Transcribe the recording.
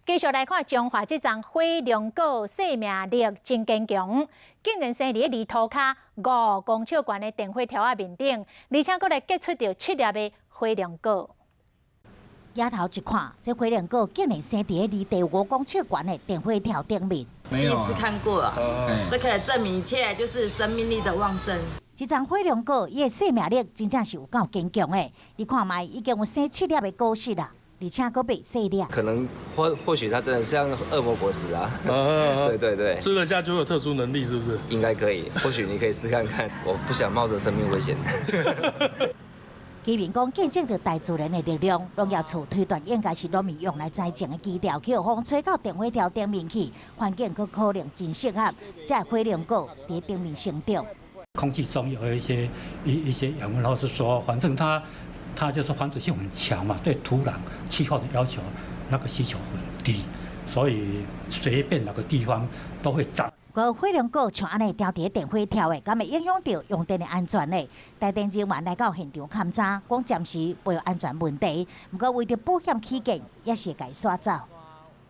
繼續來看彰化這叢火龍果生命力真堅強，竟然生佇咧離塗跤5公尺懸的電火柱仔面頂，而且閣來結出著七粒的火龍果。抬頭一看，這火龍果竟然生佇咧離地5公尺懸的電火柱頂面。第一次看過啊，這可以證明一切就是生命力的旺盛。這叢火龍果，伊的生命力真正是有夠堅強的。你看覓，已經有生七粒的果實啦，而且閣袂細粒。可能或許它真的像惡魔果實啊。對對對，吃了下就有特殊能力，是不是？應該可以，或許你可以試看看。我不想冒着生命危險。居民講，見證著大自然的力量，農業處推斷應該是農民用來栽種的基調，予風吹到電火柱頂面去，環境閣可能真適合，才會火龍果佇頂面生長。空氣中有一些養分，或是說，反正它就是繁殖性很強嘛，對土壤、氣候的要求那個需求很低，所以隨便哪個地方都會長。個火龍果像按呢牢佇電火柱的，敢會影響著用電的安全呢？台電人員來到現場勘查，講暫時無安全問題，毋過為著保險起見，也是會共伊徙走。